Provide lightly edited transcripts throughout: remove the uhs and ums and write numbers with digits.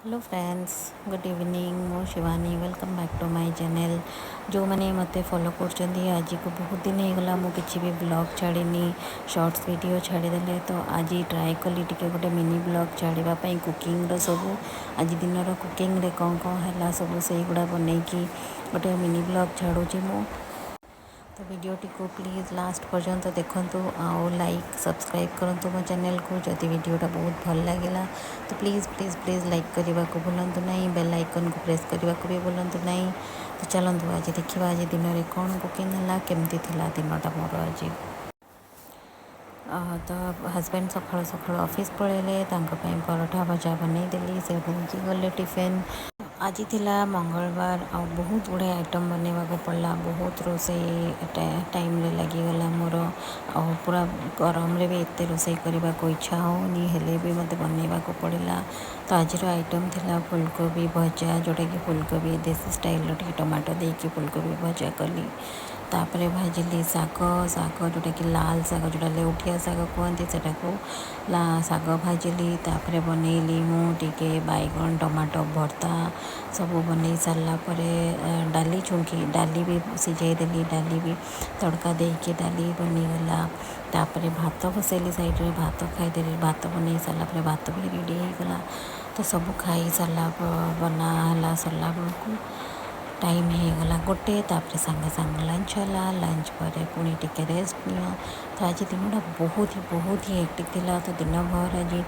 Hello friends, good evening. ମୁଁ Shivani. Welcome back to my channel. ଯେଉଁମାନେ ମୋତେ ଫଲୋ କରୁଛନ୍ତି, ଆଜିକୁ ବହୁତ ଦିନ ହେଇଗଲା ମୁଁ କିଛି ବି ବ୍ଲଗ୍ ଛାଡ଼ିନି, ସର୍ଟସ୍ ଭିଡ଼ିଓ ଛାଡ଼ିଦେଲେ। ତ ଆଜି ଟ୍ରାଏ କଲି ଟିକେ ଗୋଟେ ମିନି ବ୍ଲଗ୍ ଛାଡ଼ିବା ପାଇଁ, କୁକିଂର ସବୁ, ଆଜି ଦିନର କୁକିଂରେ କ'ଣ କ'ଣ ହେଲା ସବୁ, ସେଇଗୁଡ଼ା ବନେଇକି ଗୋଟେ ମିନି ବ୍ଲଗ୍ ଛାଡ଼ୁଛି ମୁଁ। ତ ଭିଡ଼ିଓଟିକୁ ପ୍ଲିଜ୍ ଲାଷ୍ଟ ପର୍ଯ୍ୟନ୍ତ ଦେଖନ୍ତୁ ଆଉ ଲାଇକ୍, ସବସ୍କ୍ରାଇବ୍ କରନ୍ତୁ ମୋ ଚ୍ୟାନେଲକୁ। ଯଦି ଭିଡ଼ିଓଟା ବହୁତ ଭଲ ଲାଗିଲା, ତ ପ୍ଲିଜ୍, ପ୍ଲିଜ୍, ପ୍ଲିଜ୍ ଲାଇକ୍ କରିବାକୁ ଭୁଲନ୍ତୁ ନାହିଁ, ବେଲ୍ ଆଇକନ୍କୁ ପ୍ରେସ୍ କରିବାକୁ ବି ଭୁଲନ୍ତୁ ନାହିଁ। ତ ଚାଲନ୍ତୁ, ଆଜି ଦେଖିବା ଆଜି ଦିନରେ କ'ଣ କୁକିଂ ହେଲା, କେମିତି ଥିଲା ଦିନଟା ମୋର ଆଜି। ତ ହଜବେଣ୍ଡ ସକାଳୁ ସକାଳୁ ଅଫିସ୍ ପଳେଇଲେ। ତାଙ୍କ ପାଇଁ ପରଠା ଭଜା ବନେଇଦେଲି, ସେ ନେଇକି ଗଲେ ଟିଫିନ୍। ଆଜି ଥିଲା ମଙ୍ଗଳବାର ଆଉ ବହୁତ ଗୁଡ଼ିଏ ଆଇଟମ୍ ବନେଇବାକୁ ପଡ଼ିଲା। ବହୁତ ରୋଷେଇ ଟାଇମ୍ରେ ଲାଗିଗଲା ମୋର। ଆଉ ପୁରା ଗରମରେ ବି ଏତେ ରୋଷେଇ କରିବାକୁ ଇଚ୍ଛା ହେଉନି, ହେଲେ ବି ମୋତେ ବନେଇବାକୁ ପଡ଼ିଲା। ତ ଆଜିର ଆଇଟମ୍ ଥିଲା ଫୁଲକୋବି ଭଜା, ଯେଉଁଟାକି ଫୁଲକୋବି ଦେଶୀ ଷ୍ଟାଇଲ୍ର ଟିକେ ଟମାଟୋ ଦେଇକି ଫୁଲକୋବି ଭଜା କଲି। ତାପରେ ଭାଜିଲି ଶାଗ, ଶାଗ ଯେଉଁଟାକି ଲାଲ ଶାଗ, ଯେଉଁଟା ଲେଉଟିଆ ଶାଗ କୁହନ୍ତି, ସେଟାକୁ ଶାଗ ଭାଜିଲି। ତାପରେ ବନେଇଲି ମୁଁ ଟିକେ ବାଇଗଣ ଟମାଟୋ ଭର୍ତ୍ତା। ସବୁ ବନେଇ ସାରିଲା ପରେ ଡାଲି ଛୁଙ୍କି, ଡାଲି ବି ସିଝେଇ ଦେଲି। ଡାଲି ବି ତଡ଼କା ଦେଇକି ଡାଲି ବନିଗଲା। ତାପରେ ଭାତ ବସେଇଲି ସାଇଡ଼୍ରେ, ଭାତ ଖାଇଦେଲି। ଭାତ ବନେଇ ସାରିଲା ପରେ ଭାତ ବି ରେଡ଼ି ହେଇଗଲା। ତ ସବୁ ଖାଇ ସାରିଲା, ବନା ହେଲା, ସରିଲା ବେଳକୁ ଟାଇମ୍ ହେଇଗଲା 1। ତାପରେ ସାଙ୍ଗେ ସାଙ୍ଗେ ଲଞ୍ଚ ହେଲା। ଲଞ୍ଚ ପରେ ପୁଣି ଟିକେ ରେଷ୍ଟ ନିଅ। ତ ଆଜି ଦିନଟା ବହୁତ ହି, ବହୁତ ହି ହେକ୍ଟିକ୍ ଥିଲା। ତ ଦିନ ଭର ଆଜି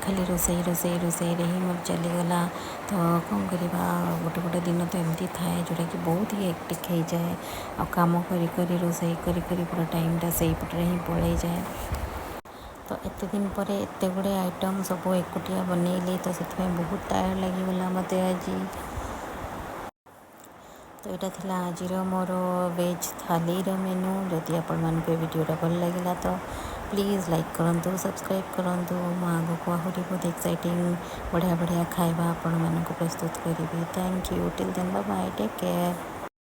ଖାଲି ରୋଷେଇ, ରୋଷେଇ, ରୋଷେଇରେ ହିଁ ମୋର ଚାଲିଗଲା। ତ କ'ଣ କରିବା, ଗୋଟେ ଗୋଟେ ଦିନ ତ ଏମିତି ଥାଏ ଯେଉଁଟାକି ବହୁତ ହି ହେକ୍ଟିକ୍ ହେଇଯାଏ ଆଉ କାମ କରି କରି, ରୋଷେଇ କରି କରି ପୁରା ଟାଇମ୍ଟା ସେଇପଟରେ ହିଁ ପଳେଇଯାଏ। ତ ଏତେ ଦିନ ପରେ ଏତେ ଗୁଡ଼ିଏ ଆଇଟମ୍ ସବୁ ଏକୁଟିଆ ବନେଇଲି, ତ ସେଥିପାଇଁ ବହୁତ ଟାୟାର୍ଡ଼ ଲାଗିଗଲା ମୋତେ ଆଜି। ତ ଏଇଟା ଥିଲା ଆଜିର ମୋର ଭେଜ୍ ଥାଲିର ମେନୁ। ଯଦି ଆପଣମାନଙ୍କୁ ଏ ଭିଡ଼ିଓଟା ଭଲ ଲାଗିଲା, ତ ପ୍ଲିଜ୍ ଲାଇକ୍ କରନ୍ତୁ, ସବସ୍କ୍ରାଇବ୍ କରନ୍ତୁ। ମୁଁ ଆଗକୁ ଆହୁରି ବହୁତ ଏକ୍ସାଇଟିଂ, ବଢ଼ିଆ ବଢ଼ିଆ ଖାଇବା ଆପଣମାନଙ୍କୁ ପ୍ରସ୍ତୁତ କରିବି। Thank you. Till then, bye, take care.